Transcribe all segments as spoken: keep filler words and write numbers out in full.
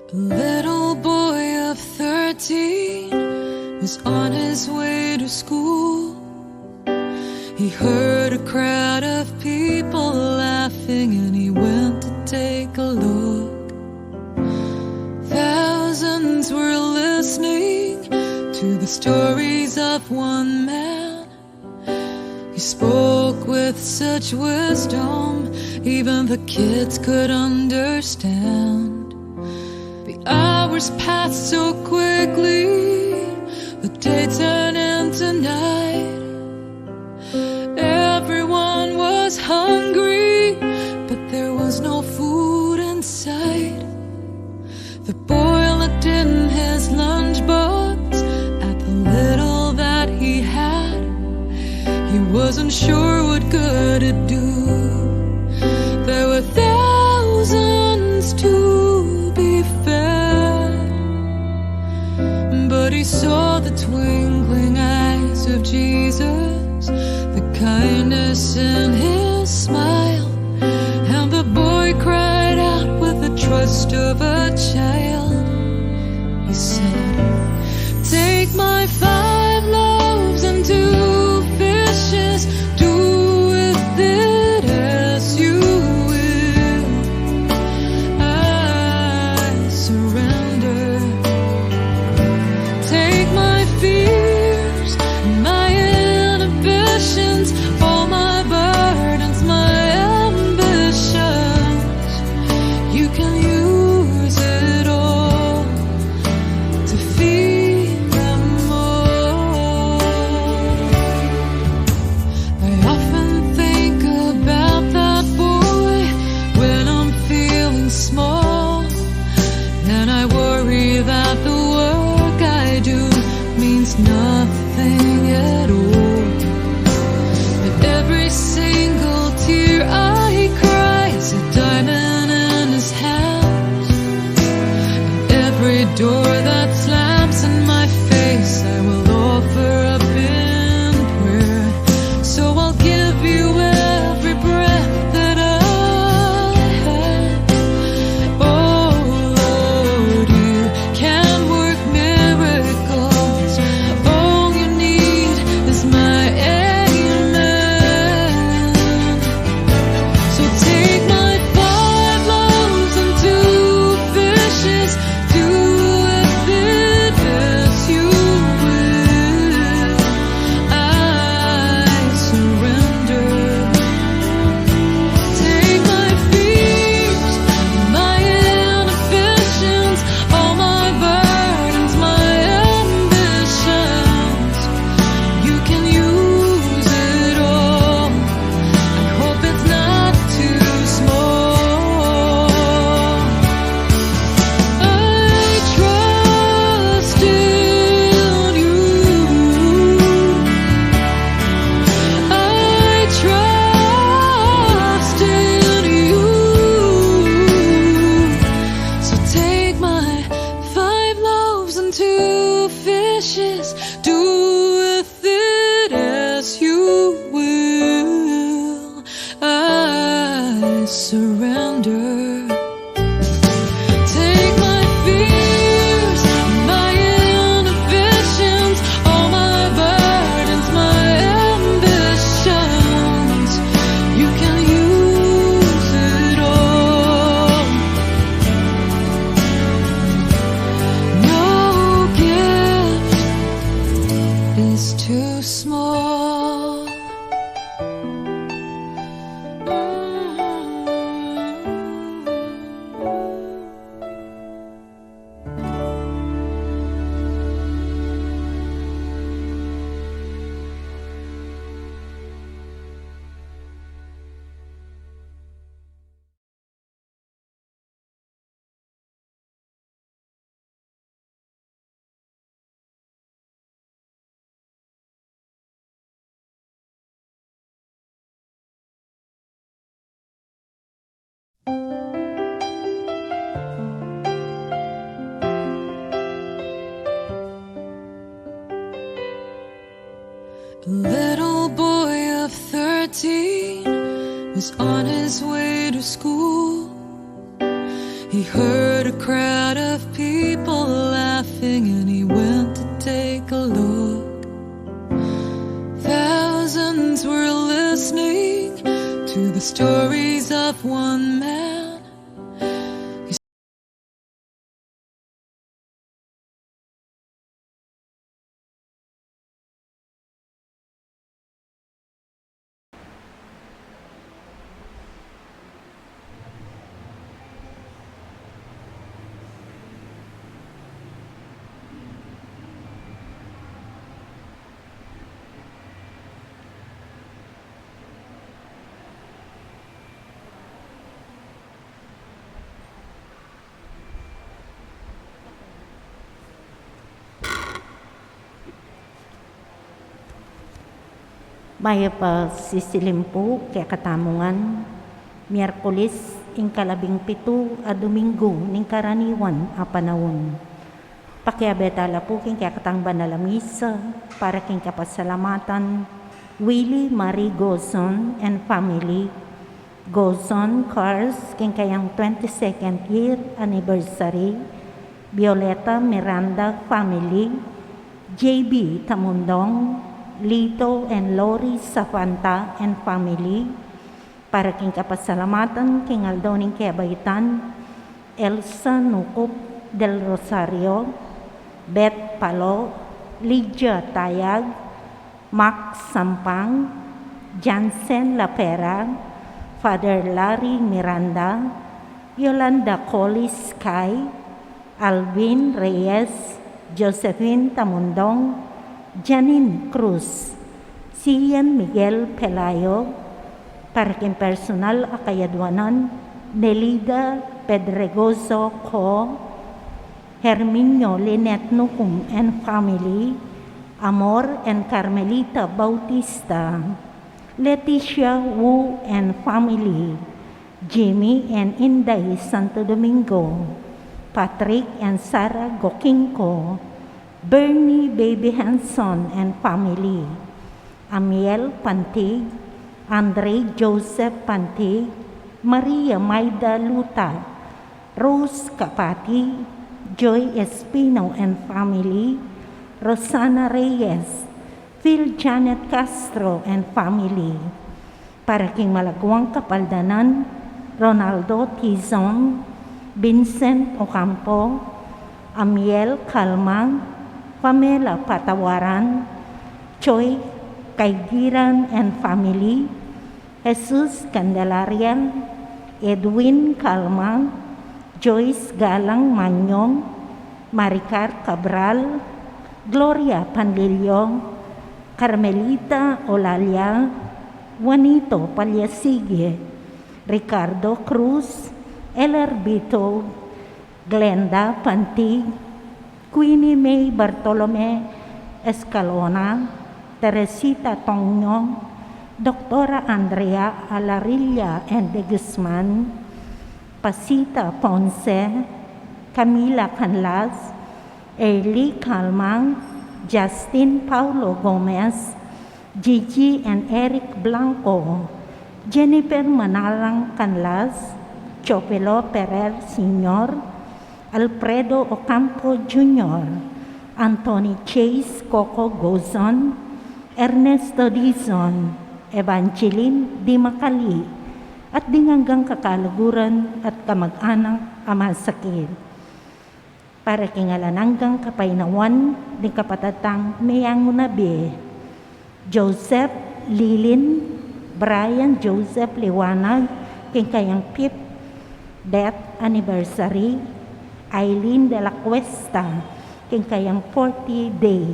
A little boy of thirteen was on his way to school. He heard a crowd of people laughing and he went to take a look. Thousands were listening to the stories of one man. He spoke with such wisdom, even the kids could understand. The hours passed so quickly, the day turned into night. Everyone was hungry, but there was no food in sight. The boy looked in his lunchbox at the little that he had. He wasn't sure what good it'd do. There were thousands to be fed, but he saw the twinkling eyes of Jesus, the kindness in his smile, and the boy cried out with the trust of a child. He said, "Take my five loaves and two fishes, do with it as you will. I surrender. Take my fears, my inhibitions, all my burdens, my ambitions. You can use it all to feed them all." I often think about that boy when I'm feeling small, and I worry that the work I do means nothing at all. But every single tear I cry is a diamond in his hand. Every door that slams in my face, I will offer up in prayer. So I'll give you every breath that I have. Oh Lord, you can work miracles. All you need is my amen. So take my five loaves and two fishes, do with it as you will. I surrender. Take my fears, my inhibitions, all my burdens, my ambitions. You can use it all. I hope it's not too small. I trust in you. I trust in you. So take my five loaves and two fishes, do with it as you will. I surrender. Take my fears, my inhibitions, all my burdens, my ambitions. You can use it all. No gift is too small. A little boy of thirteen was on his way to school. He heard a crowd of people laughing and he went to take a look. Thousands were listening to the stories of one man. Mayap a sisilimpu kekatamu ngan. Miyerkulis, ing kalabing pitu a Domingo ning karaniwan a panaun. Pakiabe tala pu king kekatang banal a misa para king kapasalamatan Willie Marie Gozon and family, Gozon Cars king kayang twenty-second year anniversary, Violeta Miranda family, J B Tamundong, Lito and Lori Safanta and family, para king kapasalamatan king aldo ning kebaitan, Elsa Nucup del Rosario, Beth Palo, Lydia Tayag, Max Sampang, Jansen Lapera, Father Larry Miranda, Yolanda Collis Kai, Alvin Reyes, Josephine Tamundong, Janine Cruz, Sian Miguel Pelayo, para king personal a kayadwanan, Nelida Pedregoso Co., Herminio Lynette Nucum and family, Amor and Carmelita Bautista, Leticia Wu and family, Jimmy and Inday Santo Domingo, Patrick and Sarah Gokinko, Bernie Baby Hanson and family, Amiel Pantig, Andre Joseph Pantig, Maria Maida Luta, Rose Capati, Joy Espino and family, Rosana Reyes, Phil Janet Castro and family. Para king malaguang kapaldanan, Ronaldo Tizon, Vincent Ocampo, Amiel Calma, Pamela Patawaran, Choi Kaigiran and family, Jesus Candelaria, Edwin Calma, Joyce Galang Manyong, Maricar Cabral, Gloria Panlilio, Carmelita Olalia, Juanito Paliasigue, Ricardo Cruz, Eler Bito, Glenda Pantig, Queenie May Bartolome Escalona, Teresita Tongno, Doktora Andrea Alarilla and de Guzman, Pasita Ponce, Camila Canlas, Early Calma, Justin Paulo Gomez, Gigi and Eric Blanco, Jennifer Manalang Canlas, Chopelo Ferrer Senior, Alfredo Ocampo Junior, Anthony Chase Coco Gozon, Ernesto Dizon, Evangeline Di Macali, at ding anggang kakaluguran at kamag-anak a masakit. Para king alang anggang kapaynawan ding kapatad tang meyangu na bie, Joseph, Lilin, Brian Joseph Liwanag, king kayang fifth death anniversary, Eileen de la Cuesta, king kayang forty day,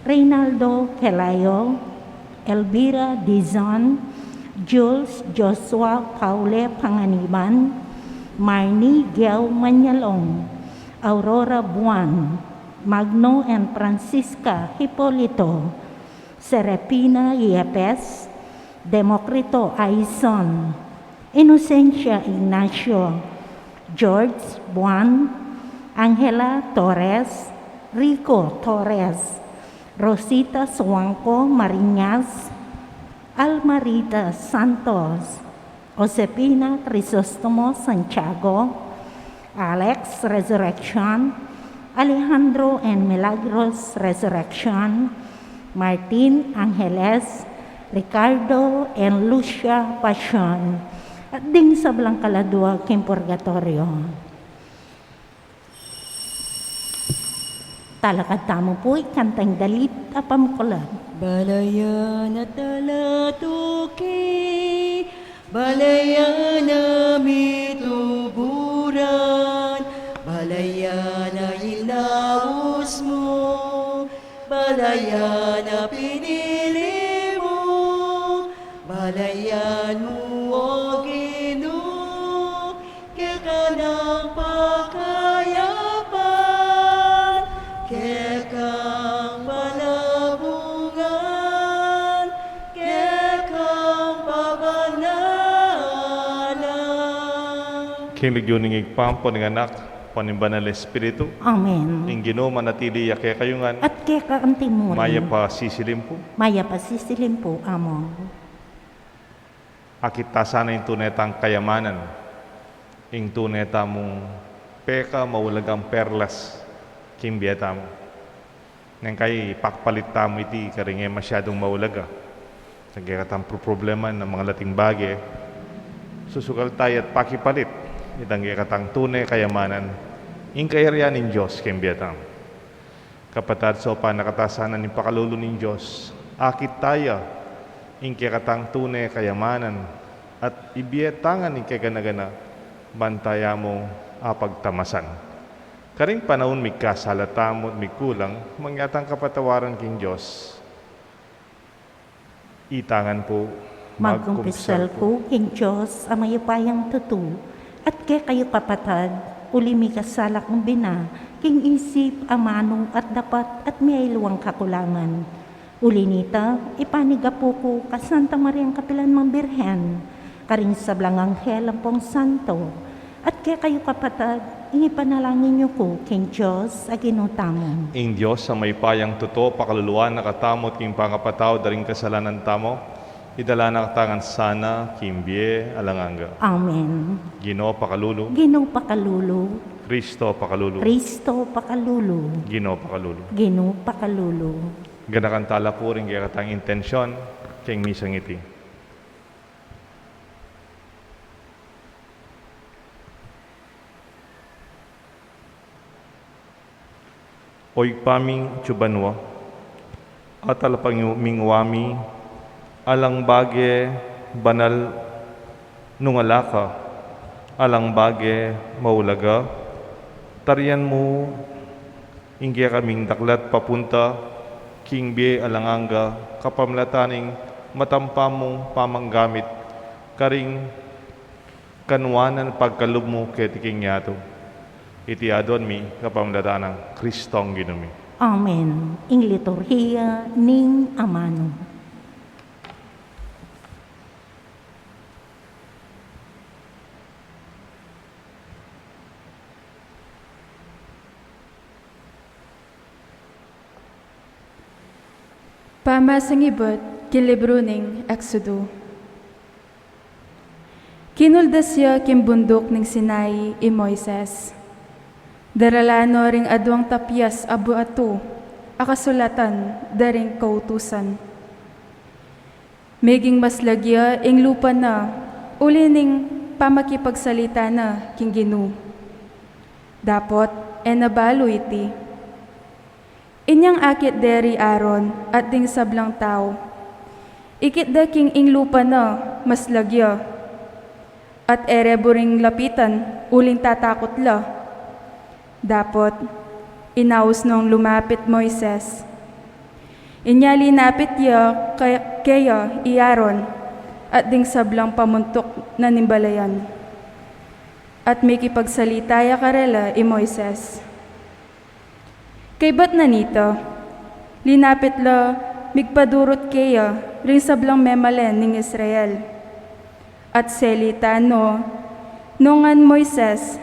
Reynaldo Pelayo, Elvira Dizon, Jules Joshua Paule Panganiban, Marnie Geo Manyalong, Aurora Buan, Magno and Francisca Hipolito, Serafina Yepes, Democrito Aison, Inocencia Ignacio, George Buan, Angela Torres, Rico Torres, Rosita Suangco Mariñas, Almarita Santos, Josefina Crisostomo Santiago, Alex Resurrection, Alejandro and Milagros Resurrection, Martin Angeles, Ricardo and Lucia Pasion, at ding sablang kaladua king purgatoryo. Talakad tamu pu ing kantang dalit a pamuklat. Balayan a talatuki, balayan a mituburan, balayan a inaus mu, balayan a pinili mu, balayan mu, O Ginu, keka nang pakayapan, kekang palabungan, kekang pabanalan. King lagyu ning Ibpa, ampo ning Anak, ampo ning Banal Espiritu. Amen. Ing Ginu manatili ya kekayu ngan. At keka antimurin. Mayap a sisilim pu. Mayap a sisilim pu, Among. Akit ta sana ing tune tang kayamanan, ing tune tamung pekamaulagang perlas king bie tamu. Neng kai pakpalit tamu iti karing e masyadung maulaga, itang kekatang problema, itang mangalating bage, susugal taya at pakipalit itang kekatang tune kayamanan, ing kayarian ning Dios king bie tamu. Kapatad, saupan na katamu sana ning pakalulu ning Dios, akit taya ing kekatang tune kayamanan at ibie ta ngan ing kegana-gana, ban taya mu apagtamasan. Karing panaun migkasala tamu at migkulang, mangyatang kapatawaran king Dios. Itangan pu. Magkumpisal ku king Dios a mayupayang tutu, at kekayu kapatad, uli mikasala kung bina, king isip, amanu at dapat, at miyaliwang kakulangan. Uli nita, ipanigapu ku ka Santa Mariang kapilan mang Birhen, karing sablang anghel ampong santo, at kekayu kapatad, ipanalangin yu ku king Dios a Ginu tamu. Ing Dios a mayupayang tutu, pakaluluan na katamu at king pangapatawad da ring kasalanan tamu, idala na katamu ngan sana king bie alang angga. Amen. Ginu pakalulu. Ginu pakalulu. Kristo pakalulu. Kristo pakalulu. Ginu pakalulu. Ginu pakalulu. Ganakan tala pu ring kekatang intensyon king misang iti. O Ibpa mi atsu ka banua, atalapangingwa mi, alang bage banal nung ala ka, alang bage maulaga, tarian mu ing kekaming daklat papunta king bie alang angga, kapamilatan ning matampa mung pamanggamit karing kanuanan pagkalub mu keti king yatu. Iti aduan mi kapamilatan nang Kristong Ginu mi. Amen. Ing liturhiya ning amanu. Pamasang ibat king libru ning Exodo. Kinuldas ya king bunduk ning Sinai i Moises. Daralan no ring aduang tapyas a batu a kasulatan da ring kautusan. Meging maslag ya ing lupa na uli ning pamakipagsalita na king Ginu. Dapot e na balu iti. Inyang akit de ri Aaron at ding sablang tau. Ikit da king ing lupa na maslag ya. At e re buring lapitan uling tatakut la. Dapot inaus nong lumapit Moises. Inya linapit ya ke-, keya i Aaron at ding sablang pamuntuk na ning balayan. At mikipagsalita ya karela i Moises. Kaybat na nita, linapit la migpadurut keya ring sablang memalen ning Israel. At salitan no ngan Moises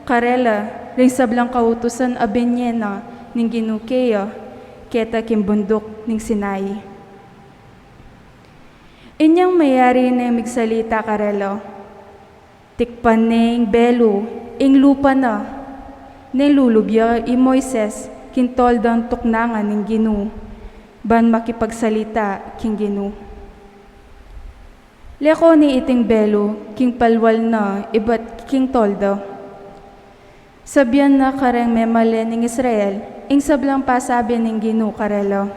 karela ring sablang kautusan a binie na ning Ginu keya keta king bunduk ning Sinai. Inyang mayari neng migsalita karela, tikpan ne ing belu Ing lupa na, neng lulub ya i Moises king toldang tuknangan ning Ginu, ban makipagsalita king Ginu. Leko ne iting belu king palwal na ibat king tolda. Sabian na kareng memalen ning Israel ing sablang pasabi ning Ginu karela.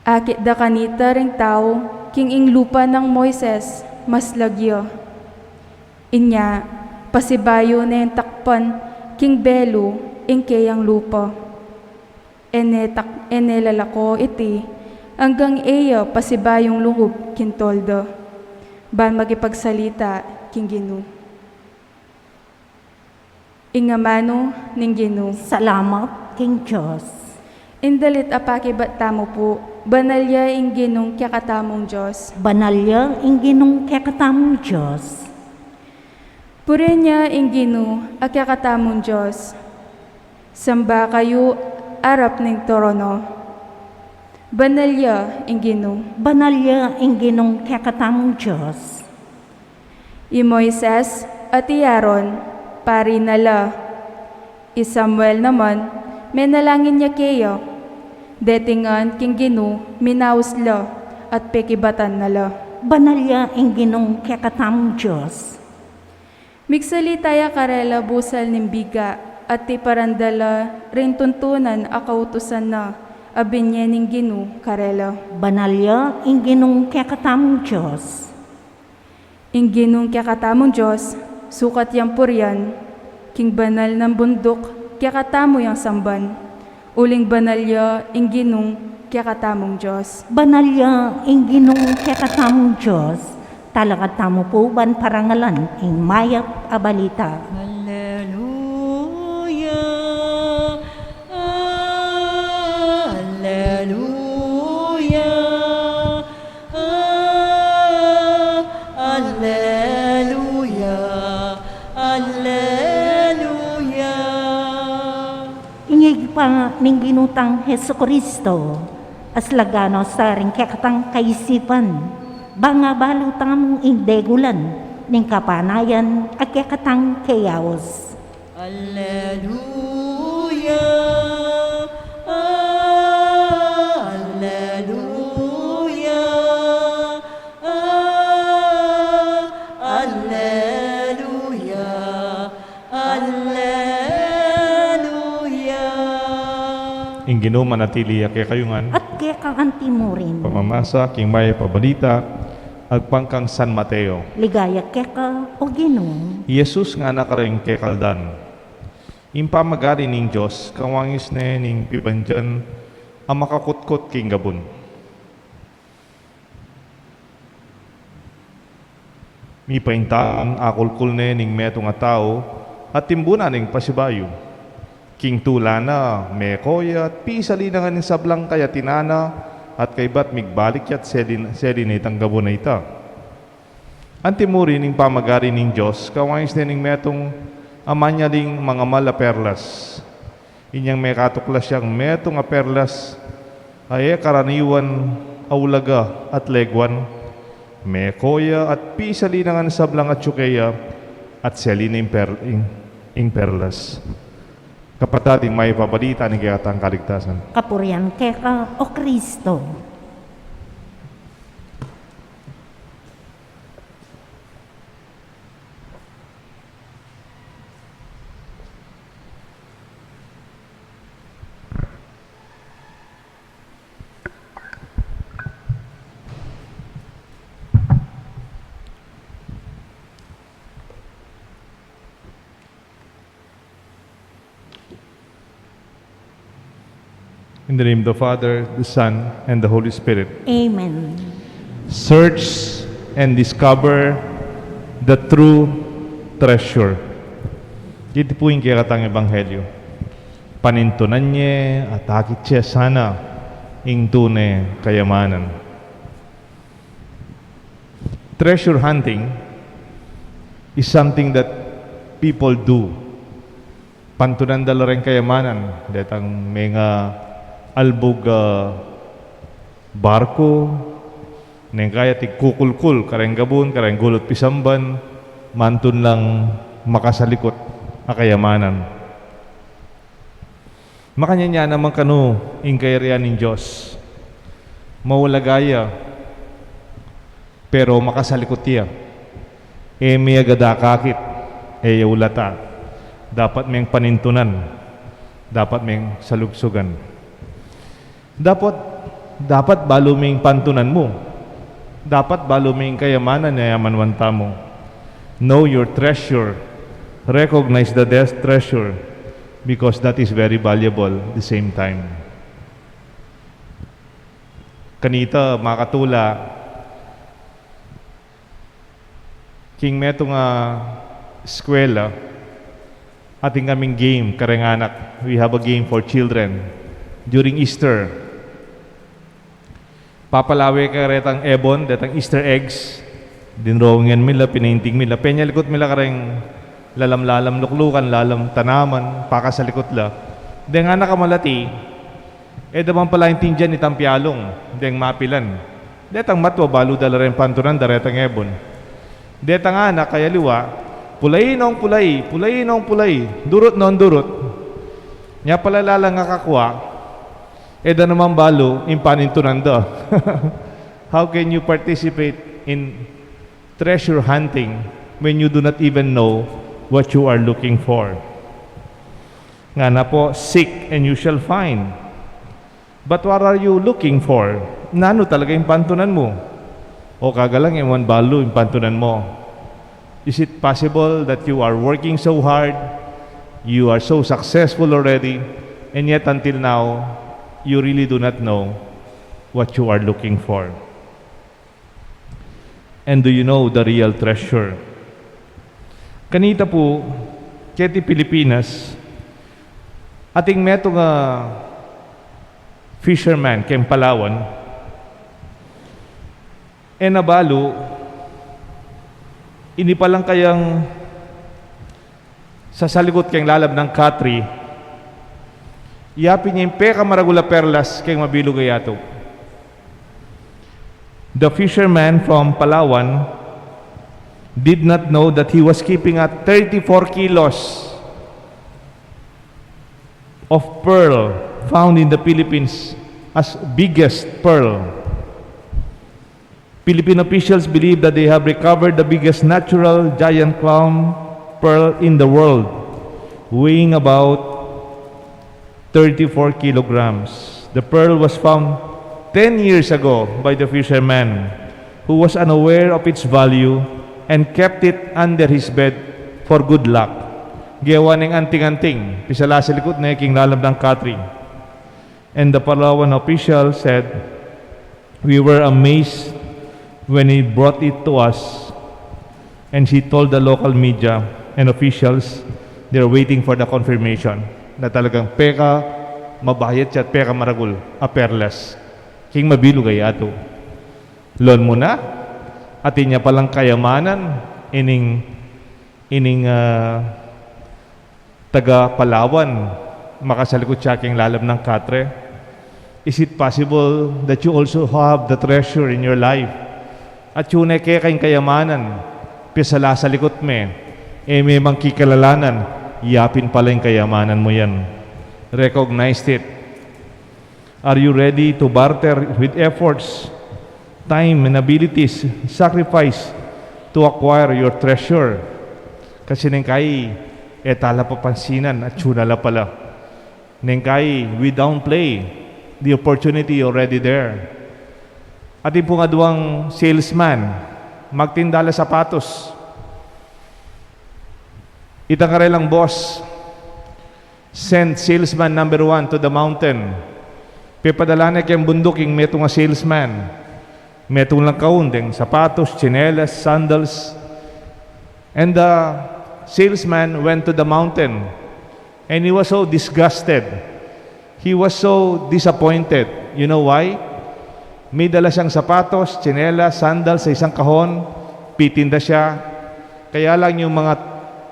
Akit da kanita ring tau king ing lupa nang Moises mas lagya. Inya, pasibayu neng takpan king belu ing keyang lupa. E ne tak-, e ne lalako iti anggang e ya pasibayung lungub king tolda, ban makipagsalita king Ginu. Ing amanu ning Ginu. Salamat king Dios. Ing dalit a pakibat tamu pu, banal ya ing Ginung kekatamung Dios. Banal ya ing Ginung kekatamung Dios. Purian ya ing Ginu a kekatamung Dios. Samba kayu arap ning trono. Banal ya ing Ginu. Banal ya ing Ginung kekatamung Dios. I Moises at i Aaron, pari na la. I Samuel naman, menalangin ya keya. Deti ngan king Ginu, minaus la, at pekibatan na la. Banal ya ing Ginung kekatamung Dios. Migsalita ya karela busal ning biga, at tiparan da la ring tuntunan a kautusan na a binye ning Ginu karela. Banal ya ing Ginung kekatamung Dios. Ing Ginung kekatamung Dios, sukat yang purian, king banal nang bunduk, kekatamu yang samban, uling banal ya ing Ginung kekatamung Dios. Banal ya ing Ginung kekatamung Dios. Talakad tamu pu ban parangalan ing mayap a balita. Alleluia, alleluia, alleluia, alleluia. Ing Ibpa ning Ginu tang Jesucristo, aslagan no sa ring kekatang kaisipan, bang abalu tamung ing degulan ning kapanayan a kekatang keyaus. Alleluia, alleluia, alleluia. Alleluia. Ing Ginu manatili ya kekayu ngan. At keka anti mu rin. Pamamasa king mayap a balita agpang kang San Mateo. Ligaya keka, o Ginu. I Jesus ngana kareng kekaldan, ing pamagari ning Dios kawangis ne ning pibandian a makakutkut king gabun. Mipainta ngan akulkul ne ning metung a tau at timbunan ning pasibayu. King tula na, meko ya at pisali na ngan ing sablang kayatinan na at kaybat migbalik ya at seli, seli ne itang gabun a ita. Anti mu rin ing pamagari ning Dios kawangis ne ning metung a manyaling mangamal a perlas. Inyang mekatuklas yang metung a perlas a e karaniwan a ulaga at leguan, meko ya at pisali na ngan sablang atiu keya at seli ne ing per-, ing, ing perlas. Kapatad, ing mayap a balita ning kekatang kaligtasan. Kapurian keka, o Kristo. In the name of the Father, the Son, and the Holy Spirit. Amen. Search and discover the true treasure. Iti pu ing kekatang ebanghelyo. Panintunan ye at akit ye sana ing tune kayamanan. Treasure hunting is something that people do. Pantunan da la reng kayamanan, detang mengalbug, ah, barku, neng kaya tigkukulkul kareng gabun, kareng gulut pisamban, Mantun lang makasalikut a kayamanan. Makanyan ya naman kanu ing kayarian ning Dios. Maulaga ya, pero makasalikut ya. E me agad akakit, e ya ulata. Dapat meng panintunan, dapat meng salugsugan. Dapat, dapat balu me ing pantunan mu. Dapat balu me ing kayamanan a yaman wanta mu. Know your treasure. Recognize the death treasure, because that is very valuable at the same time. Kanita, makatula, king metung a eskwela, atin kaming game kareng anak. We have a game for children during Easter. Papalawe ka retang ebon, detang Easter eggs. Dinrawingan mi la, pinainting mi la. Penyalikut mi la kareng lalam-lalam luklukan, lalam tanaman, pakasalikut la. Deng anak a malati, e da man pala intindian itang pialung, deng mapilan. Detang matua balu da la reng pantunan da retang ebon. Detang anak a aliwa, pulai nong pulai, pulai nong pulai, durut nong durut. Nya pala lalang akakua, e da naman balu ing panintunan da. How can you participate in treasure hunting when you do not even know what you are looking for? Ngana pu, "Seek and you shall find." But what are you looking for? Nanu talaga ing pantunan mu? O kagalang, e mu man balu ing pantunan mu. Is it possible that you are working so hard, you are so successful already, and yet until now, you really do not know what you are looking for? And do you know the real treasure? Kanita pu, keti Pilipinas, atin metung a fisherman keng Palawan, e na balu, ini palang kayang sasalikut keng lalam nang katre, yapin ya ing pekamaragul a perlas keng mabilug a yatu. The fisherman from Palawan did not know that he was keeping a thirty-four kilos of pearl found in the Philippines as biggest pearl. Philippine officials believe that they have recovered the biggest natural giant crown pearl in the world, weighing about thirty-four kilograms. The pearl was found ten years ago by the fisherman, who was unaware of its value and kept it under his bed for good luck. Gewa neng anting-anting, pisala sa likut ne king lalam nang katre. And the Palawan official said, "We were amazed when he brought it to us." And she told the local media and officials, they're waiting for the confirmation, na talagang pekamabayat ya at pekamaragul a perlas king mabilug a yatu. Lon mu na, atin ya palang kayamanan ining, ining, ah, taga Palawan, makasalikut ya king lalam nang katre? Is it possible that you also have the treasure in your life? Atyu ne keka ing kayamanan, pisala sa likut me, e me man kikilalanan, yapin pala ing kayamanan mu yan. Recognize it. Are you ready to barter with efforts, time, and abilities, sacrifice to acquire your treasure? Kasi neng kai, e ta la papansinan, atyu na la pala. Neng kai, we downplay the opportunity already there. Atin pung aduang salesman, magtinda la sapatos. Itang karelang boss, "Send salesman number one to the mountain." Pepadala ne keng bunduk ing metung a salesman. Metung lang kaun deng sapatos, tsinelas, sandals. And the salesman went to the mountain. And he was so disgusted. He was so disappointed. You know why? May dala siyang sapatos, tsinelas, sandals sa isang kahon, pitinda siya. Kaya lang yung mga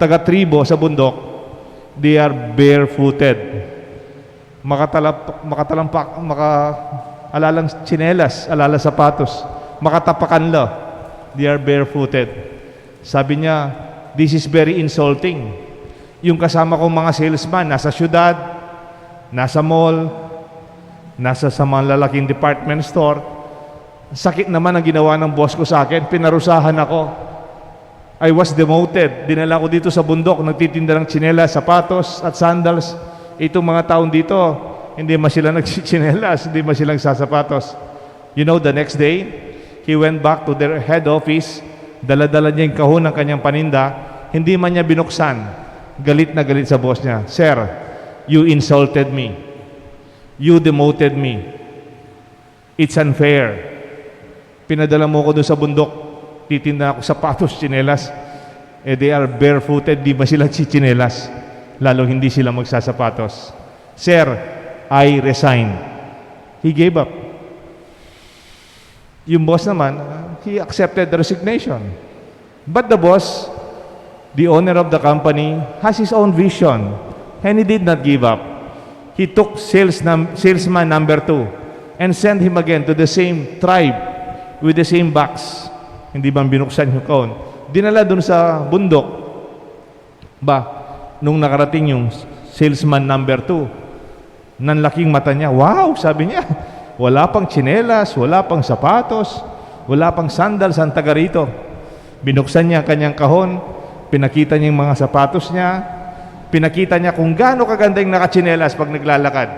taga-tribo sa bundok, they are barefooted. Makatalamp-, makatalampak, maka-, alalang tsinelas, alala sapatos, makatapakan la. They are barefooted. Sabi niya, This is very insulting. Yung kasama kong mga salesman, nasa syudad, nasa mall, nasa sa malalaking department store, sakit naman ang ginawa ng boss ko sa akin, pinarusahan ako. I was demoted. Dinala ko dito sa bundok, nagtitinda ng tsinelas, sapatos, at sandals. Itong mga taong dito, hindi man sila nagsitsinelas, hindi man sila nagsasapatos. You know, the next day, he went back to their head office, dala-dala niya yung kahon ng kanyang paninda, hindi man niya binuksan. Galit na galit sa boss niya, "Sir, you insulted me. You demoted me. It's unfair. Pinadala mo ko doon sa bundok, titinda ako sapatos, tsinelas. Eh, they are barefooted, di ba sila tsitsinelas? Lalo hindi sila magsasapatos. Sir, I resign." He gave up. Yung boss naman, uh, he accepted the resignation. But the boss, the owner of the company, has his own vision, and he did not give up. He took sales num- salesman number two and sent him again to the same tribe with the same box. Hindi man binuksan yung kahon. Dinala dun sa bundok. Ba, nung nakarating yung salesman number two, nanlaking mata niya. "Wow," sabi niya, "wala pang tsinelas, wala pang sapatos, wala pang sandals ang taga rito." Binuksan niya ang kanyang kahon, pinakita niya yung mga sapatos niya, pinakita niya kung gaano kaganda yung nakatsinelas pag naglalakad.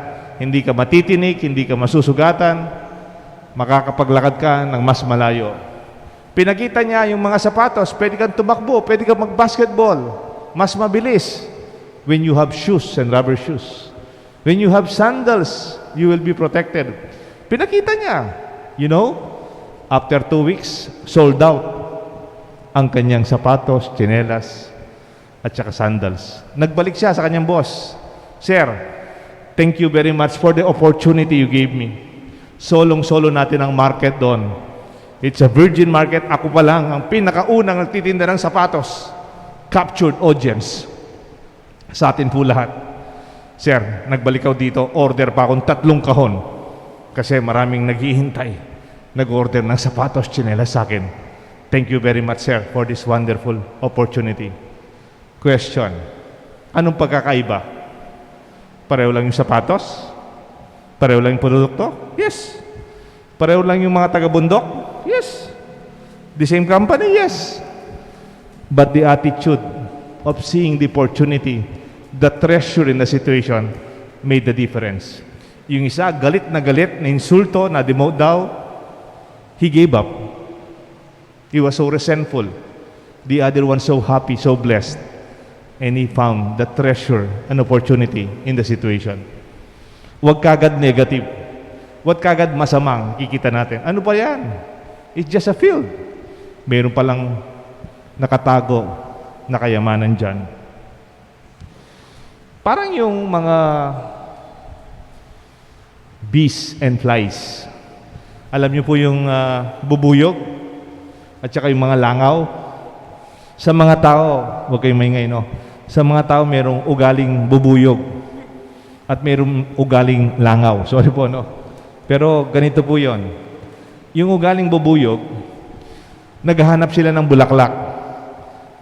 Hindi ka matitinik, hindi ka masusugatan, makakapaglakad ka ng mas malayo. Pinakita niya yung mga sapatos, pwede kang tumakbo, pwede kang mag-basketball, mas mabilis when you have shoes and rubber shoes. When you have sandals, you will be protected. Pinakita niya, you know, after two weeks, sold out ang kanyang sapatos, tsinelas, at saka sandals. Nagbalik siya sa kanyang boss, "Sir, thank you very much for the opportunity you gave me. Solong-solo natin ang market doon. It's a virgin market. Ako pa lang ang pinakaunang nagtitinda ng sapatos. Captured audience. Sa atin po lahat." "Sir, nagbalik ako dito. Order pa akong tatlong kahon. Kasi maraming naghihintay. Nag-order ng sapatos, tsinelas sa akin. Thank you very much, sir, for this wonderful opportunity." Question: anong pagkakaiba? Pareho lang yung sapatos? Pareho lang yung produkto? Yes. Pareho lang yung mga taga-bundok? Yes. The same company? Yes. But the attitude of seeing the opportunity, the treasure in the situation, made the difference. Yung isa, galit na galit, na insulto, na demote daw, he gave up. He was so resentful. The other one so happy, so blessed. And he found the treasure and opportunity in the situation. Huwag kagad negative. Huwag kagad masamang kikita natin. Ano pa yan? It's just a field. Meron palang nakatago na kayamanan dyan. Parang yung mga bees and flies. Alam niyo po yung, ah, bubuyog at saka yung mga langaw? Sa mga tao, huwag kayong maingay, no? Sa mga tao, merong ugaling bubuyog at merong ugaling langaw. Sorry po, no? Pero ganito po yon. Yung ugaling bubuyog, naghahanap sila ng bulaklak.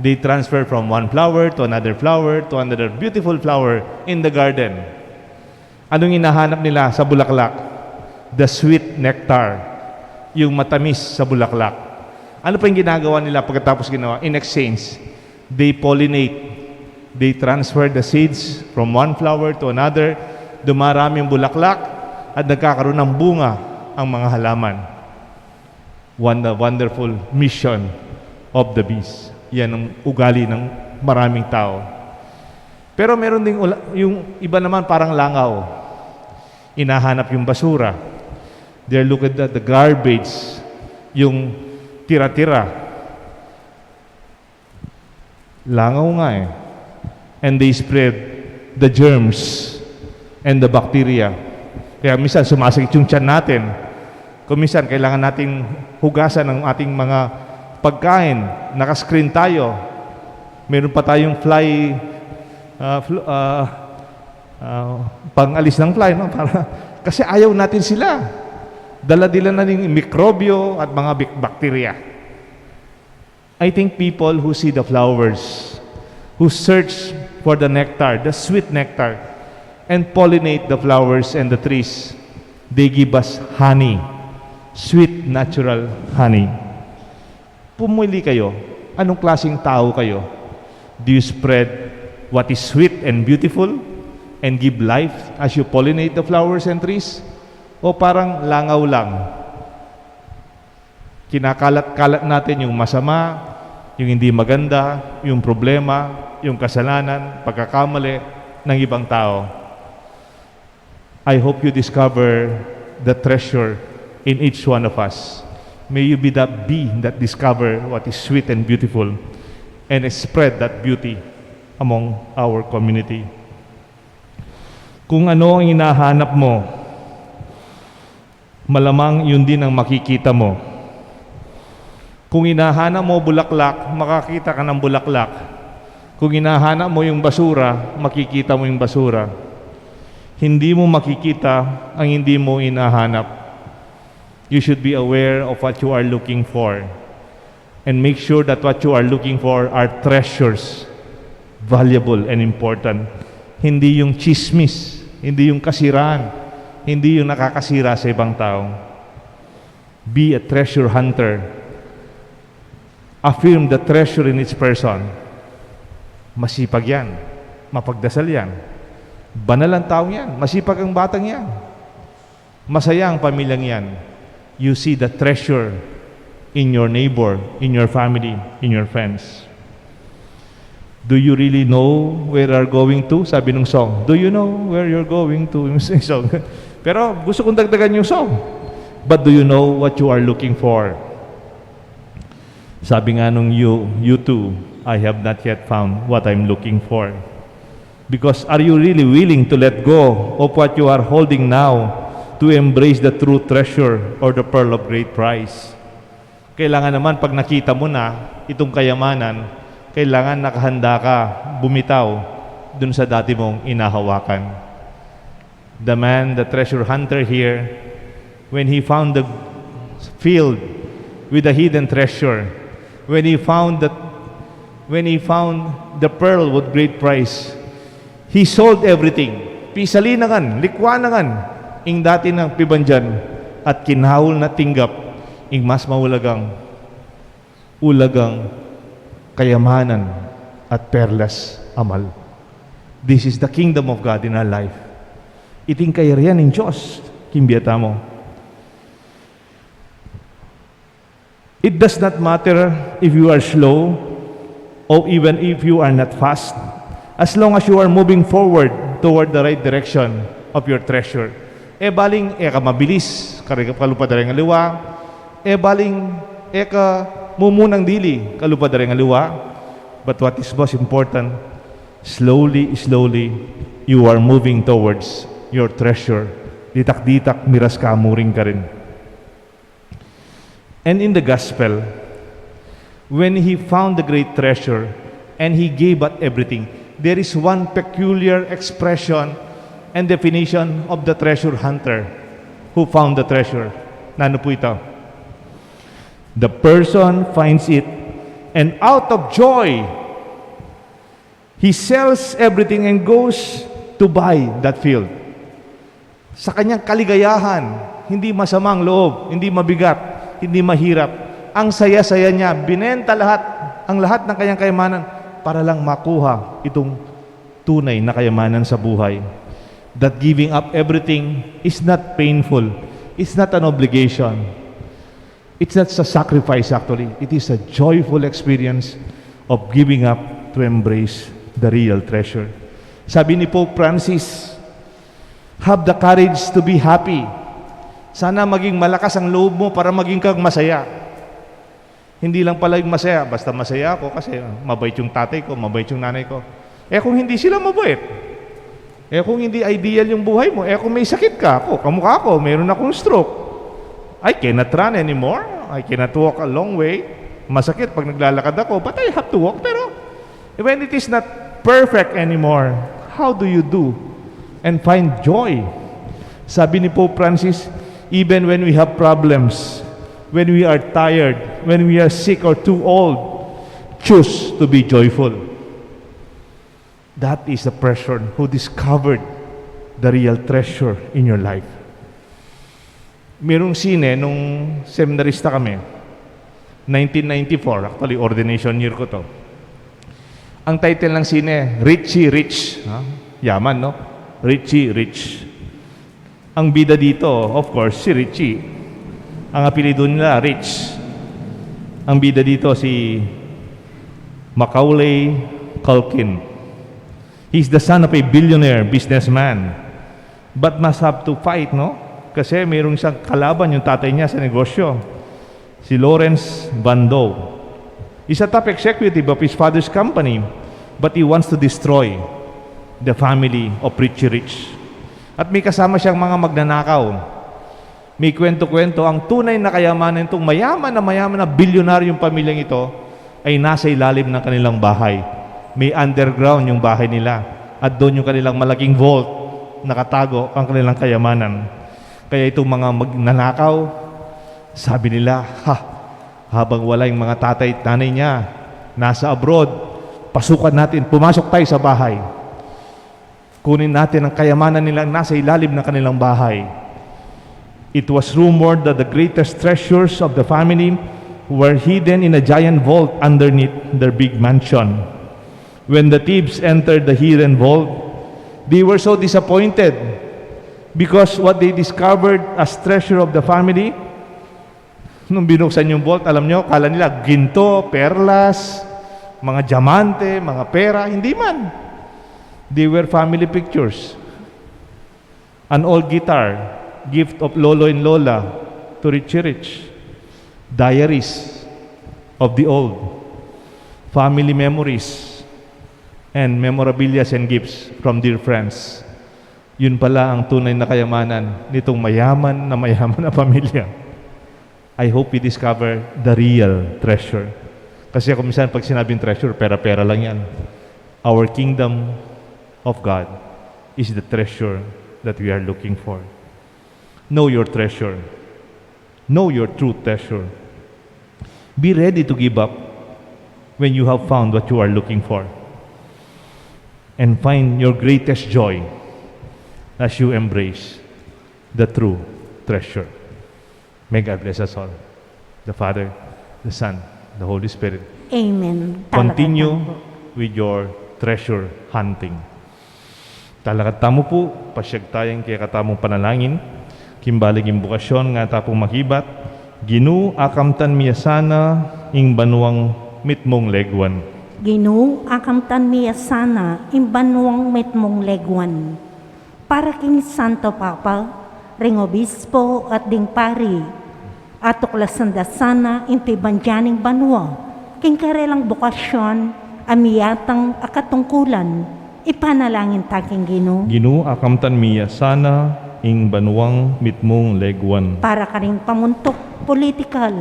They transfer from one flower to another flower to another beautiful flower in the garden. Anong hinahanap nila sa bulaklak? The sweet nectar, yung matamis sa bulaklak. Ano pa yung ginagawa nila pagkatapos ginawa? In exchange, they pollinate. They transfer the seeds from one flower to another. Dumarami ang bulaklak at nagkakaroon ng bunga ang mga halaman. One, the wonderful mission of the bees. Yan ang ugali ng maraming tao. Pero meron ding ula-, yung iba naman parang langaw. Inahanap yung basura. They're looking at the garbage, yung tira-tira. Langaw nga eh. And they spread the germs and the bacteria. Kaya minsan sumasakit yung tiyan natin. Kung minsan kailangan nating hugasan ang ating mga pagkain, naka-screen tayo. Meron pa tayong fly, ah, fl-, ah, ah, pang-alis ng fly, no? Para, kasi ayaw natin sila. Dala-dala na yung mikrobyo at mga bik-, bakterya. I think people who see the flowers, who search for the nectar, the sweet nectar, and pollinate the flowers and the trees, they give us honey, sweet natural honey. Pumili kayo, anong klaseng tao kayo? Do you spread what is sweet and beautiful and give life as you pollinate the flowers and trees? O parang langaw lang? Kinakalat-kalat natin yung masama, yung hindi maganda, yung problema, yung kasalanan, pagkakamali ng ibang tao. I hope you discover the treasure in each one of us. May you be that bee that discover what is sweet and beautiful and spread that beauty among our community. Kung ano ang hinahanap mo, malamang yun din ang makikita mo. Kung hinahanap mo bulaklak, makakita ka ng bulaklak. Kung hinahanap mo yung basura, makikita mo yung basura. Hindi mo makikita ang hindi mo hinahanap. You should be aware of what you are looking for. And make sure that what you are looking for are treasures, valuable and important. Hindi yung chismis, hindi yung kasiraan, hindi yung nakakasira sa ibang tao. Be a treasure hunter. Affirm the treasure in each person. Masipag yan. Mapagdasal yan. Banal ang taong yan. Masipag ang batang yan. Masaya ang pamilyang yan. You see the treasure in your neighbor, in your family, in your friends. Do you really know where you are going to? Sabi nung song, "Do you know where you're going to?" Yung song. Pero gusto kong dagdagan yung song. But do you know what you are looking for? Sabi nga nung you, you too, "I have not yet found what I'm looking for." Because are you really willing to let go of what you are holding now to embrace the true treasure or the pearl of great price? Kailangan naman pag nakita mo na itong kayamanan, kailangan nakahanda ka bumitaw dun sa dati mong inahawakan. The man, the treasure hunter here, when he found the field with the hidden treasure, when he found the, when he found the pearl with great price, he sold everything. Pisali na ngan, likwa na ngan ing dati nang pibandian at kinahul na tinggap ing mas maulagang ulagang kayamanan at perlas amal. This is the kingdom of God in our life. Iti ing kayarian ning Dios king bie tamu. It does not matter if you are slow or even if you are not fast, as long as you are moving forward toward the right direction of your treasure. E baling e ka mabilis, kari-, kalupa da reng aliwa, e baling e ka mumunang dili, kalupa da reng aliwa. But what is most important, slowly, slowly, you are moving towards your treasure. Ditak-ditak, miras ka mu rin karin. And in the gospel, when he found the great treasure and he gave up everything, there is one peculiar expression and definition of the treasure hunter who found the treasure. Nanu pu ita? The person finds it, and out of joy, he sells everything and goes to buy that field. Sa kanyang kaligayahan, hindi masamang loob, hindi mabigat, hindi mahirap. Ang saya-saya niya, binenta lahat, ang lahat ng kanyang kayamanan para lang makuha itong tunay na kayamanan sa buhay. That giving up everything is not painful. It's not an obligation. It's not a sacrifice actually. It is a joyful experience of giving up to embrace the real treasure. Sabi ni Pope Francis, "Have the courage to be happy." Sana maging malakas ang loob mo para maging kang masaya. Hindi lang pala yung masaya, basta masaya ako kasi mabait yung tatay ko, mabait yung nanay ko. E kung hindi sila mabait, e kung hindi ideal yung buhay mo, e kung may sakit ka, ako, kamukha ko, meron akong stroke. I cannot run anymore. I cannot walk a long way. Masakit pag naglalakad ako, but I have to walk. Pero when it is not perfect anymore, how do you do and find joy? Sabi ni Pope Francis, even when we have problems, when we are tired, when we are sick or too old, Choose to be joyful. That is the person who discovered the real treasure in your life. Merong sine nung seminarista kami, nineteen ninety-four, actually ordination year ko to. Ang title ng sine, Richie Rich. Ha? Yaman, no? Richie Rich. Ang bida dito, of course, si Richie. Ang apelyido nila, Rich. Ang bida dito, si Macaulay Culkin. He's the son of a billionaire businessman, but must have to fight, no? Kasi mayroong isang kalaban yung tatay niya sa negosyo, si Lawrence Van Doe. He's a top executive of his father's company, but he wants to destroy the family of Richie Rich. At may kasama siyang mga magnanakaw. May kwento-kwento, ang tunay na kayamanan nitong mayaman na mayaman na bilyonaryong pamilyang ito ay nasa ilalim ng kanilang bahay. May underground yung bahay nila. At doon yung kanilang malaking vault, nakatago ang kanilang kayamanan. Kaya itong mga magnanakaw, sabi nila, "Ha, habang wala yung mga tatay at nanay niya, nasa abroad, pasukan natin, pumasok tayo sa bahay. Kunin natin ang kayamanan nilang nasa ilalim ng kanilang bahay." It was rumored that the greatest treasures of the family were hidden in a giant vault underneath their big mansion. When the thieves entered the hidden vault, they were so disappointed because what they discovered as treasure of the family, nung binuksan yung vault, alam nyo, kala nila ginto, perlas, mga diamante, mga pera. Hindi man. They were family pictures. An old guitar, gift of lolo and lola to Richie Rich. Diaries of the old. Family memories and memorabilia and gifts from dear friends. Yun pala ang tunay na kayamanan nitong mayaman na mayaman na pamilya. I hope we discover the real treasure. Kasi kung minsan pag sinabing treasure, pera-pera lang yan. Our kingdom of God is the treasure that we are looking for. Know your treasure. Know your true treasure. Be ready to give up when you have found what you are looking for. And find your greatest joy as you embrace the true treasure. May God bless us all. The Father, the Son, the Holy Spirit. Amen. Continue with your treasure hunting. Talakad tamu pu, pasiag taya king kekatamung panalangin, king balik ing bukasyon nga ta pung makibat, Ginu, akamtan mi ya sana ing banuang mitmung leguan. Ginu, akamtan mi ya sana ing banuang mitmung leguan. Para king Santo Papa, ring obispo at ding pari, atuklasan da sana ing pibandian ning banua king karelang bukasyon a miyatang a katungkulan. Ipanalangin ta king Ginu. Ginu, akamtan mi ya sana ing banuang mitmung leguan. Para karing pamuntuk politikal,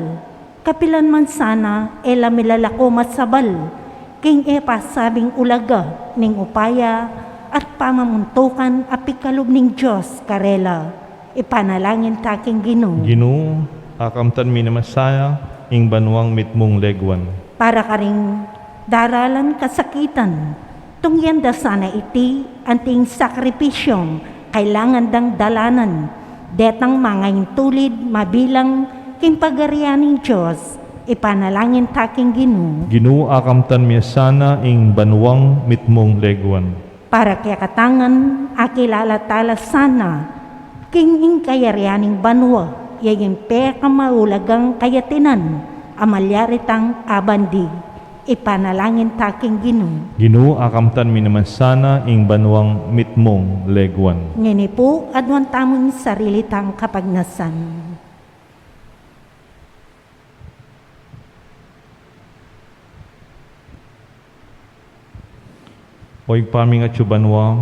kapilan man sana e la milalako masabal king e pasabing ulaga ning upaya at pamamuntukan a pikalub ning Dios karela. Ipanalangin ta king Ginu. Ginu, akamtan mi naman sana ing banuang mitmung leguan. Para karing daralan kasakitan, tungyan da sana iti anting sakripisyong kailangan dang dalanan, detang mangaintulid mabilang king pagarian ning Dios. Ipanalangin ta king Ginu. Ginu, akamtan mi sana ing banuang mitmung leguan. Para kekatang ngan akilala tala sana king ing kayarian ning banua, ya ing pekamaulagang kayatinan a malyari tang abandi. Ipanalangin ta king Ginu. Ginu, akamtan mi naman sana ing banuang mitmung leguan. Ngeni pu, aduan tamu ing sarili tang kapagnasan. O Ibpa ming atsu banua,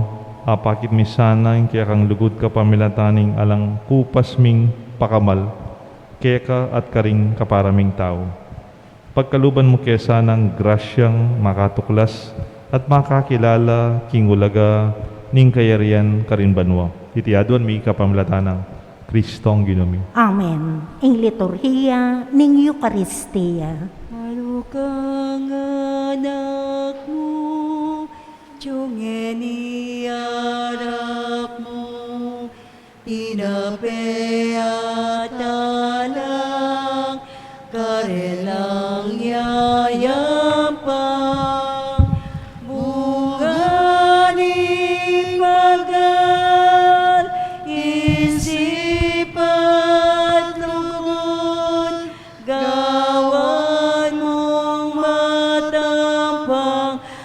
apakit mi sana ing kekang lugud kapamilatan ning alang kupas ming pakamal keka at karing kapara ming tau. Pagkaluban mu ke sanang grasyang makatuklas at makakilala king ulaga ning kayarian karin banua. Iti aduan mi kapamilatan nang Kristong Ginu mi. Amen. Ing liturhiya ning Eukaristia. Maluka nga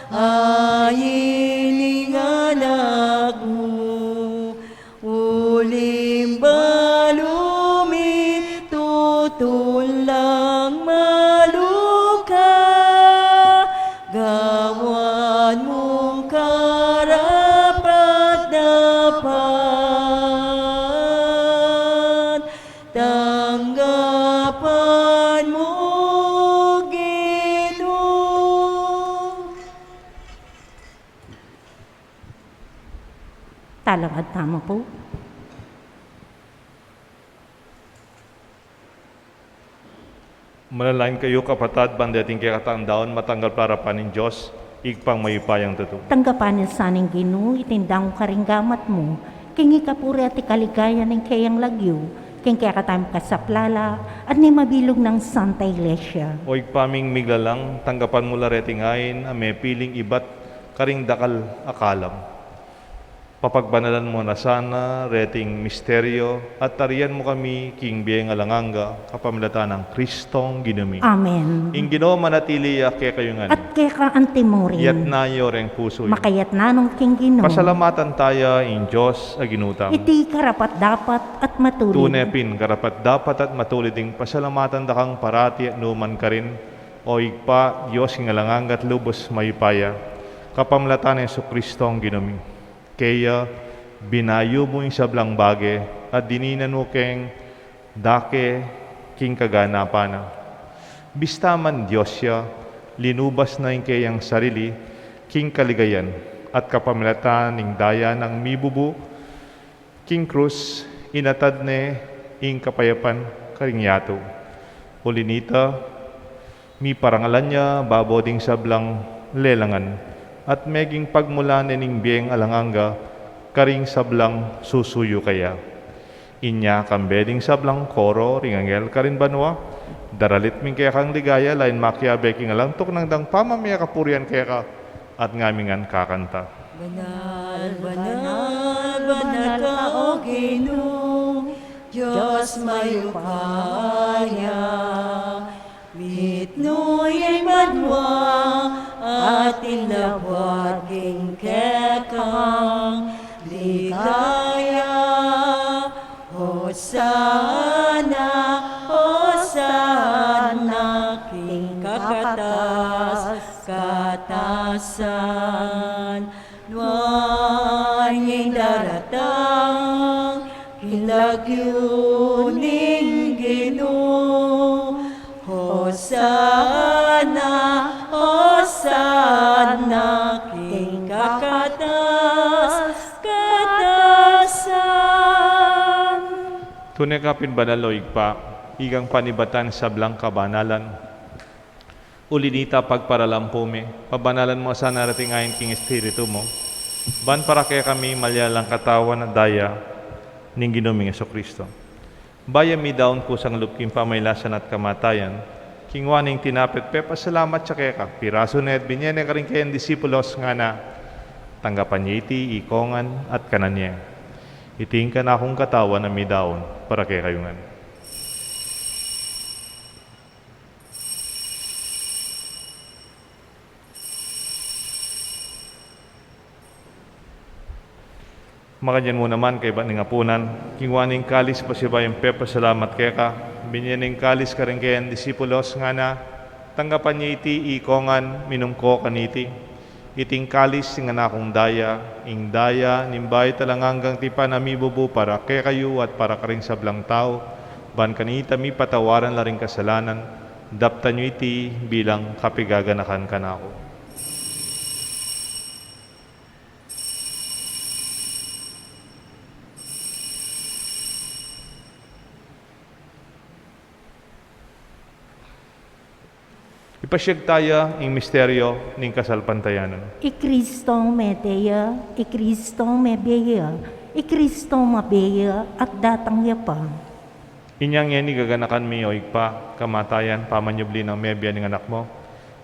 Ain ing anak mu, uling balu mi tutun lang malu ka, gawan mung karapat-dapat, tanggapan mu, Ginu. Talakad tamu pu. Manalangin kayu, kapatad, ban deting kekatang daun matanggap la arapan ning Dios, Ibpang mayupayang tutu. Tanggapan na sa ning Ginu iting daun karing gamat mu, king ikapuri at ikaligayan ning keyang lagyu, king kekatang kasaplalan at ning mabilug nang Santa Iglesia. O Ibpa ming miglalang, tanggapan mu la reting ain a mepiling ibat karing dakal a kalam. Papagbanalan mu na sana reting misteryo at tarian mu kami king bie alang angga, kapamilatan nang Kristong Ginu mi. Amen. Ing Ginu manatili ya kekayu ngan. At keka antimurin. Itas yu reng pusu yu. Makatas na no king Ginu. Pasalamatan taya ing Dios a Ginu tamu. Iti karapat-dapat at matulid. Tune pin karapat-dapat at matulid ing pasalamatan da kang parati at nukarin man, O Ibpa, Dios king alang angga at lubus mayupaya, kapamilatan nang Jesukristong Ginu mi. Kaya binayu mu ing sablang bage at dininan mu keng dake king kaganapan na. Bista man Dios ya, linubas na ing keyang sarili king kaligayan at kapamilatan ning daya nang mibubu king krus, inatad ne ing kapayapan karing yatu. Uli nita, miparangalan ya babo ding sablang lelangan, at meging pagmulan ne ning bie alang angga karing sablang susuyu kaya. Inya kambe ding sablang koro ring anghel karin banua, daralit mi kekang ligaya, lain makiabe king alang tuknang dang pamamie kapurian keka, at ngami ngan kakanta. Banal, banal, banal ka, O Ginu, Dios mayupaya. Mitmu ya ing banua at ing labuad king kekang ligaya. Hosana, Hosana king kakatas-katasan. Nuan ya ing daratang king lagyu ning Ginu. Hosana, Hosana king kakatas-katasan. Tune ka pin banal, O Ibpa, ikang panibatan ning sablang kabanalan. Uli nita, pagparalampu mi, pabanalan mu sana reting ain king Espiritu mu, ban para kekami malyalang katawan at daya ning Ginu ming Jesucristo. Bayu mi daun kusang lub king pamailasan at kamatayan, kinua ne ing tinape at pepasalamat ya keka, pirasu ne at binye ne karing kayang disipulos, ngana: Tanggapan ye iti ikongan at kanan ye. Iti ing kanakung katawan a midaun para kekayu ngan. Makanyan mu naman kaybat ning apunan, kinua ne ing kalis pasibayu ing pepasalamat keka, binye ne ing kalis karing kayang disipulos, ngana: Tanggapan ye iti ikongan, minum ko kaniti. Iti ing kalis ning kanakung daya, ing daya ning bayu at alang anggang tipan a mibubu para kekayu at para karing sablang tau, ban kanita mipatawaran la ring kasalanan. Daptan yu iti bilang kapaganakan kanaku. Ipasiag taya ing misteryo ning kasalpantayanan. I Kristo mete ya, i Kristo mebie ya, i Kristo mabie ya at datang ya pa. Inya ngeni gaganakan mi, o Ibpa, kamatayan, pamanyubli nang mebie ning Anak mu.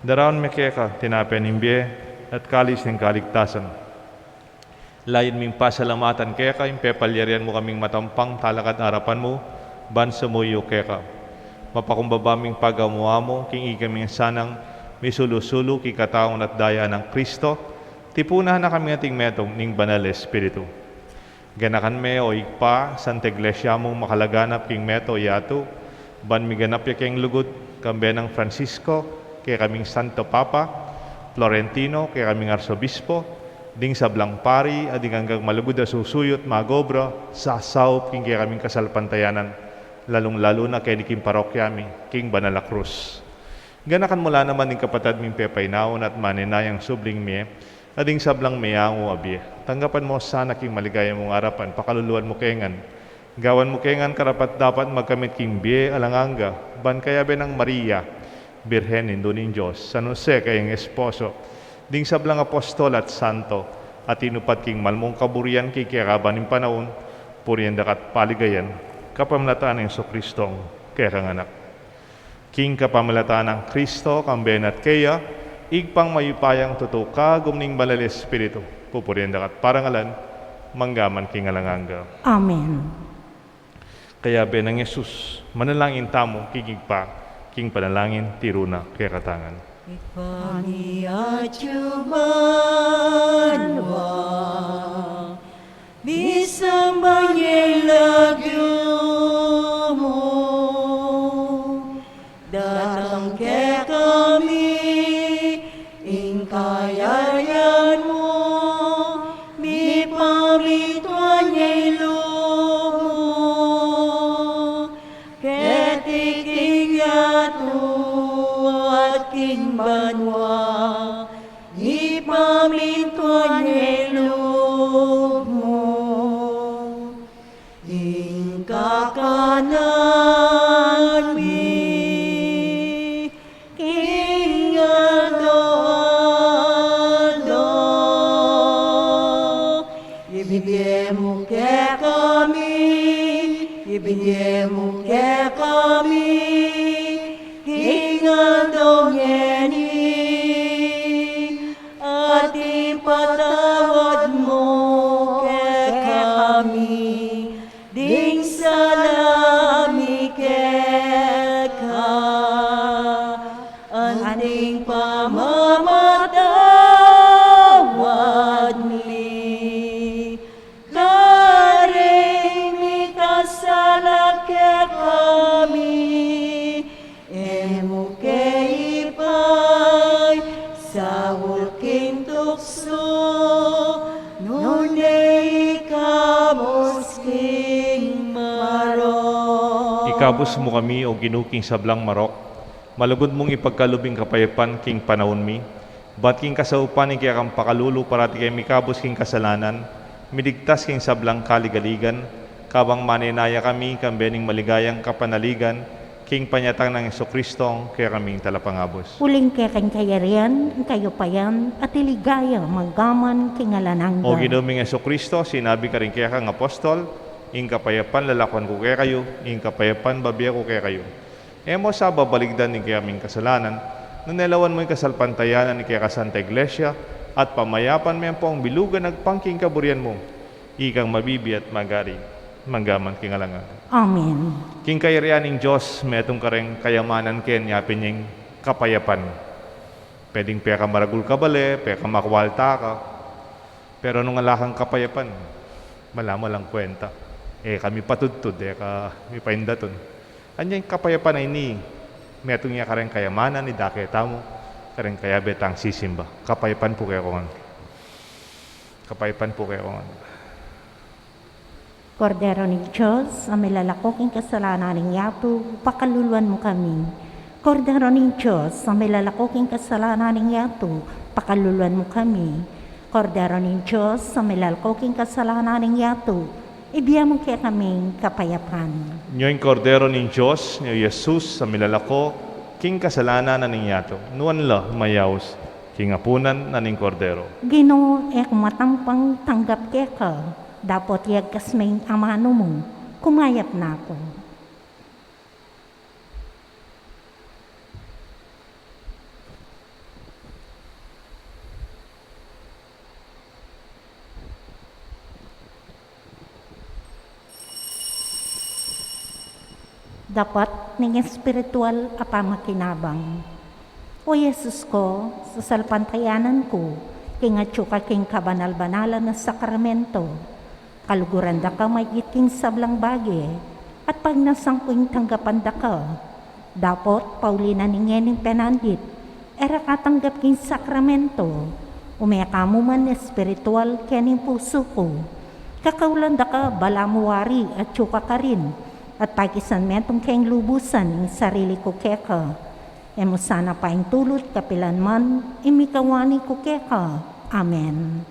Daraun mi keka tinape ning bie at kalis ning kaligtasan. Layun ming pasalamatan keka ing pepalyarian mu kaming matampang talakad arapan mu ban sumuyu keka. Mapakumbaba ming pagamu-amu king ikaming sanang misulu-sulu king katawan at daya nang Kristo, tipunan na kami ating metung ning Banal Espiritu. Ganakan me, o Ibpa, Santa Iglesia mung makalaganap king mabilug a yatu, ban miganap ya king lugud, kambe nang Francisco, kekaming Santo Papa, Florentino, kekaming Arsobispo, ding sablang pari, at ding anggang malugud a susuyut magobra, sasaup king kekaming kasalpantayanan, lalung-lalu na keni king parokya mi, king Banal a Krus. Ganakan mu la naman ding kapatad ming pepainawa at manenayang subling mie, at ding sablang meangu a bie. Tanggapan mu sana king maligaya mung arapan, pakaluluan mu ke ngan. Gawan mu ke ngan karapat-dapat magkamit king bie alang angga, ban kayabe nang Maria, Birhen Indu ning Dios, San Jose kayang esposo, ding sablang apostol at santo, a tinupad king malmung kaburian king kekaban ning panaun, purian daka at paligayan, kapamilatan nang Jesucristong kekang Anak. King kapamilatan nang Kristo, kambe na at keya, Ibpang mayupayang tutu, kagum ning Banal Espiritu, pupurian daka at parangalan, mangga man king alang angga. Amen. Kayabe nang Jesus, manalangin tamu king Ibpa, king panalangin tiru na kekatamu ngan. Ibpa mi atsu ka banua, misamban ya ing lagyu mu, datang kekami ing kayarian mu, mipamintuan ya ing lub mu keti king yatu at king banua. Mipamintuan ya ing lub mu. Ing kakanan mi king aldo-aldo, ibie mu kekami, ibie mu kekami king aldo ngeni, at ipatawad mu kekami ding sala mi keka, anting pamamatawad mi karing mikasala kekami. E mu ke ipaisaul king tuksu, nune ikabus king marok. Ikabus mu kami, O Ginu, king sablang marok. Malugud mung ipagkalub ing kapayapan king panaun mi, bat king kasaupan ning kekang pakalulu parati keng mikabus king kasalanan, miligtas king sablang kaligaligan, kabang manenaya kami kambe ning maligayang kapanaligan, king panyatang nang Jesucristong kekaming Talapangabus. Uling keka ing kayarian, ing kayupayan, at ing ligaya, mangga man king alang angga. O Ginu ming Jesucristo, sinabi mu karing kekang apostol, ing kapayapan lalakwan ku kekayu, ing kapayapan bibie ku kekayu. E mu sa babaligdan ing kekaming kasalanan, nune lawan mu ing kasalpantayanan ning kekang Santa Iglesia, at pamayapan me ampong bilugan agpang king kaburian mu, ikang mabibie at magari, mangga man king alang angga. Amen. King kayarian ning Dios, metung kareng kayamanan keni, apin yang kapayapan. Pwedeng pekamaragul ka bale, pekamakwalta ka, pero nung ala kang kapayapan, malamala ing kwenta. E ka mipatudtud, e ka mipaindatun. Anya ing kapayapan a ini, metung ya kareng kayamanan, idake tamu, kareng kayabe tang sisimba. Kapayapan pu kekongan. Kapayapan pu kekongan. Kordero ning Dios, a milalako king kasalanan ning yatu, pakaluluan mu kami. Kordero ning Dios, a milalako king kasalanan ning yatu, pakaluluan mu kami. Kordero ning Dios, a milalako king kasalanan ning yatu, ibie mu kekaming kapayapan. Nyo ing Kordero ning Dios, nyo i Jesus, a milalako king kasalanan ning yatu, nuan la mayaus king apunan na ning Kordero. Ginu, e ku matampang tanggap keka, dapot yagkas me ing amanu mu, kumayap na ku. Dapat ning espiritual a pamakinabang. O Jesus ko, sasalpantayanan ku king atyu ka king kabanal-banalan a sakramento. Kaluguran da ka maigit king sablang bage, at pagnasan ku ing tanggapan da ka. Dapot pauli na ning ngening penandit, e ra ka tanggap king sakramento, ume ka mu man espiritual kening pusu ku. Kakaulan da ka balamu wari atyu ka karin, at pakisanmetung keng lubusan ing sarili ku keka. E mu sana paintulut kapilan man ing mikawani ku keka. Amen.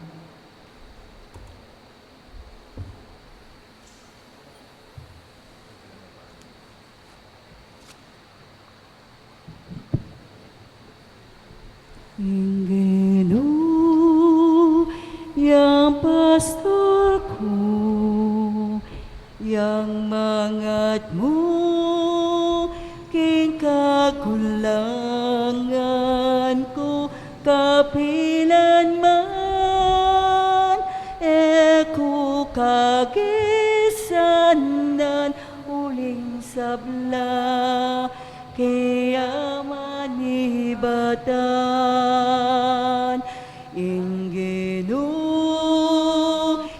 Ing Ginu, yang pastor ku, yang mangat mu king kakulangan ku, kapilan man e ku kagisanan uling sabla, kaya manibatan. Ing Ginu,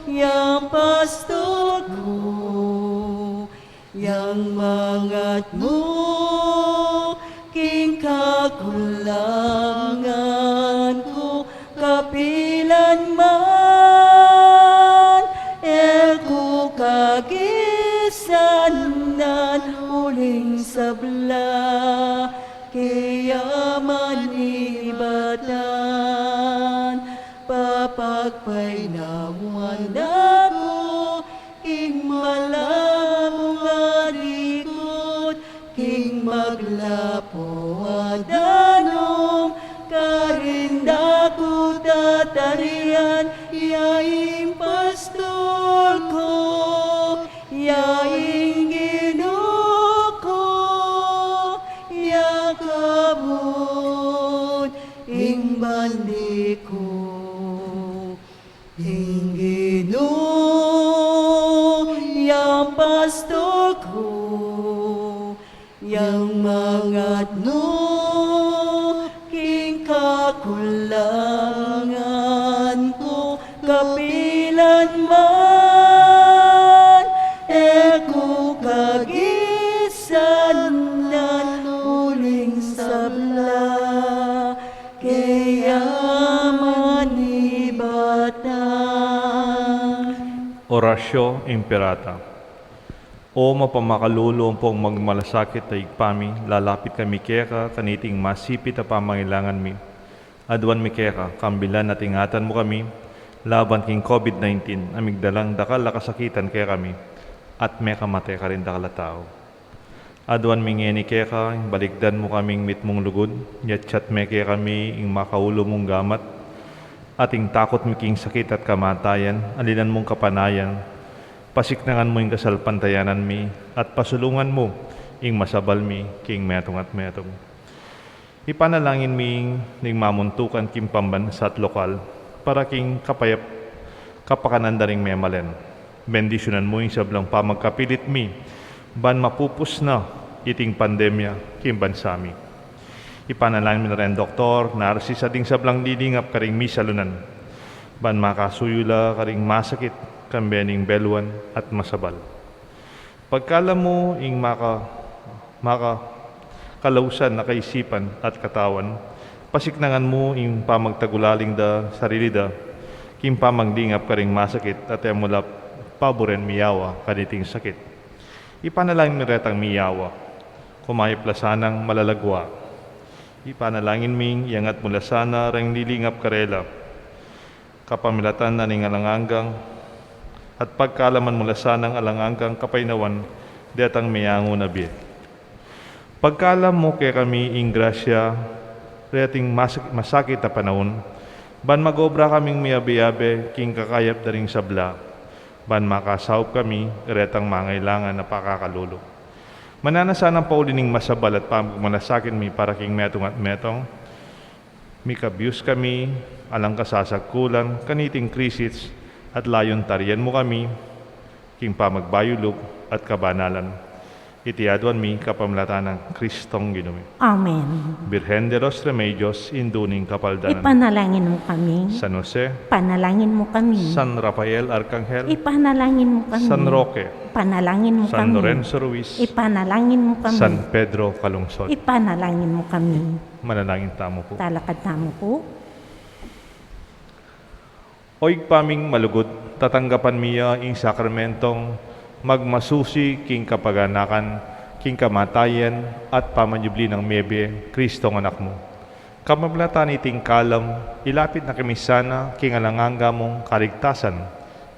yang pastor ku, yang mangat mu king kakulangan ku, kapilan man e ku kagisanan uling sabla, kaya manibatan. Papagpainawan da ku king malamu a dikut, king maglapu a danum, karin da ku tatarian, ya ing pastor ku, ya ing Ginu ku, ya kabud ing bandi ku. Ing Ginu, yang pastor ku, yang mangat nu king kakulangan ku, kapilan man e ku kagisanan uling sabla, kaya manibatan. Oratio Imperata. O mapamakalulu ampong magmalasakit a Ibpa mi, lalapit kami keka kaniting masipit a pamangailangan mi. Aduan mi keka, kambilan at ingatan mu kami laban king COVID nineteen a migdalang dakal a kasakitan kekami, at mekamate karin dakal a tau. Aduan mi ngeni keka, ing balikdan mu kaming mitmung lugud, yatsat me kekami ing makaulu mung gamat, at ing takut mi king sakit at kamatayan, alinan mung kapanayan, pasiknangan mu ing kasalpantayanan mi, at pasulungan mu ing masabal mi king metung at metung. Ipanalangin mi ing mamuntukan king pambansa at lokal, para king kapayap-, kapakanan da ring memalen. Bendisyunan mu ing sablang pamagkapilit mi, ban mapupus na iting pandemya king bansa mi. Ipanalangin mi na ring doktor, narsis at ding sablang lilingap karing misalunan, ban makasuyu la karing masakit, kambe ning beluan at masabal. Pagkalam mu ing maka-, makakalausan a kaisipan at katawan, pasiknangan mu ing pamagtagulaling da sarili da, king pamaglingap karing masakit at e mu la paburen miyawa kaniting sakit. Ipanalangin mi retang miyawa, kumayap la sanang malalagwa. Ipanalangin ming iyangat mu la sana reng lilingap karela, kapamilatan na ning alang anggang, at pagkalaman mu la sanang alang anggang kapaynawan detang meyangu na bie. Pagkalam mu kekami ing grasya reting mas-, masakit a panaun, ban mag-obra kaming miyabe-yabe king kakayap da ring sabla, ban makasaup kami retang mangailangan a pakakalulu. Mananu sanang pauli ning masabal at pamagmalasakit mi para king metung at metung, mikabius kami alang kasasagkulan kaniting krisis, at layun tarian mu kami king pamagbayulug at kabanalan. Iti aduan mi kapamilatan nang Kristong Ginu mi. Amen. Birhen de los Remedios, Indu ning Kapaldanan. Ipanalangin mu kami. San Jose. Panalangin mu kami. San Rafael Arkanghel. Ipanalangin mu kami. San Roque. Panalangin mu San kami. Lorenzo Ruiz. Ipanalangin mu kami. San Pedro Calungsod. Ipanalangin mu kami. Manalangin tamu pu. Talakad tamu pu. O Ibpa ming malugud, tatanggapan mi ya ing sakramentong magmasusi king kapaganakan, king kamatayan, at pamanyubli nang mebie, Kristong Anak mu. Kapamilatan niting kalam, ilapit na kami sana king alang angga mung kaligtasan.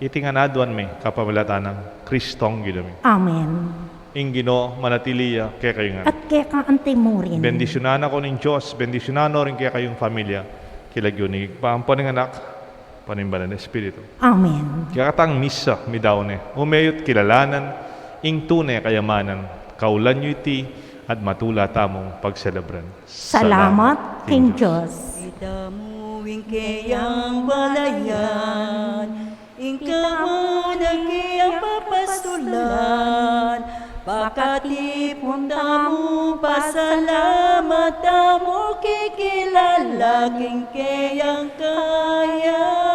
Iti ngan aduan mi kapamilatan nang Kristong Ginu mi. Amen. Ing Ginu manatili ya kekayu ngan. At keka anti mu rin. Bendisyunan na kayu ning Dios, bendisyunan no rin kekayung familia. King lagyu ning Ibpa, ampo ning Anak, ampo ning Banal a Espiritu. Amen. Kekatang misa, midaun ne, umeyu't kilalanan ing tune kayamanan. Kaulan yu iti at matula tamung pagselebran. Salamat king Dios. Itamu ing keyang balayan, ing kawan a keyang papastulan, pakatipun tamu, pasalamat tamu, kikilala king keyang kaya.